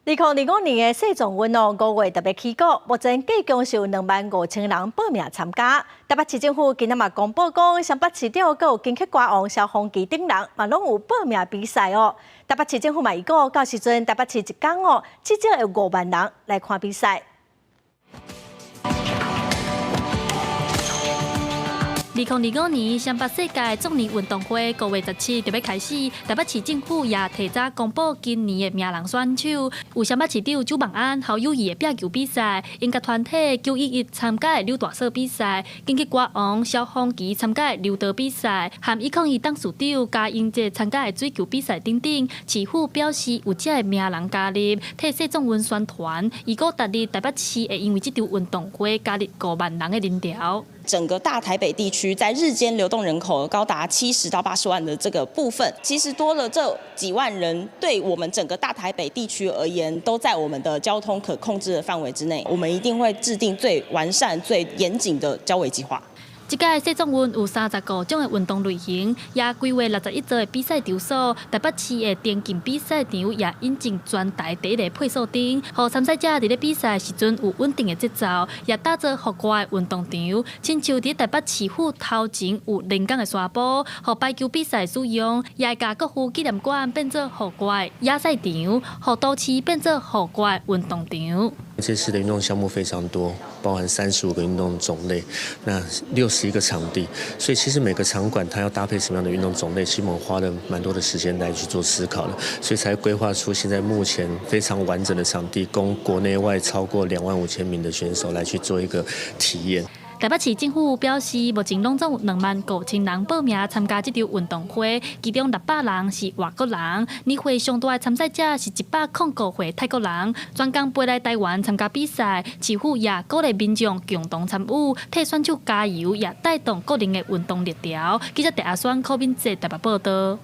2025年的世壯運哦，5月特別起鼓，目前計共是有25,000人報名參加。台北市政府今仔嘛公布講，雙北市長閣有金曲歌王蕭芳琪等人嘛攏有報名比賽哦。台北市政府嘛預估，到時陣台北市一工哦，至少有5萬人來看比賽。2025年雙北世界壯年運動會5月17就欲開始，台北市政府也提早公布今年的名人選手，有雙北市長周孟安、侯友宜的壁球比賽，音樂團體911參加的溜大索比賽，金曲歌王蕭芳琪參加的柔道比賽，和101董事長江英哲參加的水球比賽等等。市府表示有這个名人加入，替世壯運宣傳，預估逐日台北市會因為這場運動會加入5萬人的人潮。整個大台北地區在日間流動人口高達70到80萬的這個部分，其實多了這幾萬人，對我們整個大台北地區而言，都在我們的交通可控制的範圍之內。我們一定會制定最完善、最嚴謹的交維計劃。這屆世壯運有35種的運動類型，也規劃61座的比賽場所。台北市的田徑比賽場也引進全台第一个配速燈，予參賽者佇咧比賽時陣有穩定的節奏，也打造戶外運動場，親像佇台北市府頭前有連崗的沙坡，予排球比賽使用，也會共國父紀念館變做戶外野賽場，予都市變做戶外運動場。這次的運動項目非常多，包含35個運動種類，那61個場地，所以其實每個場館它要搭配什麼樣的運動種類，其實我們花了蠻多的時間來去做思考的，所以才規劃出現在目前非常完整的場地，供國內外超過25,000名的選手來去做一個體驗。台北市政府表示，目前攏總有25,000人報名參加這場運動會，其中600人是外國人。年歲上大的參賽者是105歲泰國人，專工飛來台灣參加比賽。市府也鼓勵民眾共同參與，替選手加油，也帶動國人的運動熱潮。記者鄭阿雙、柯敏哲台北報道。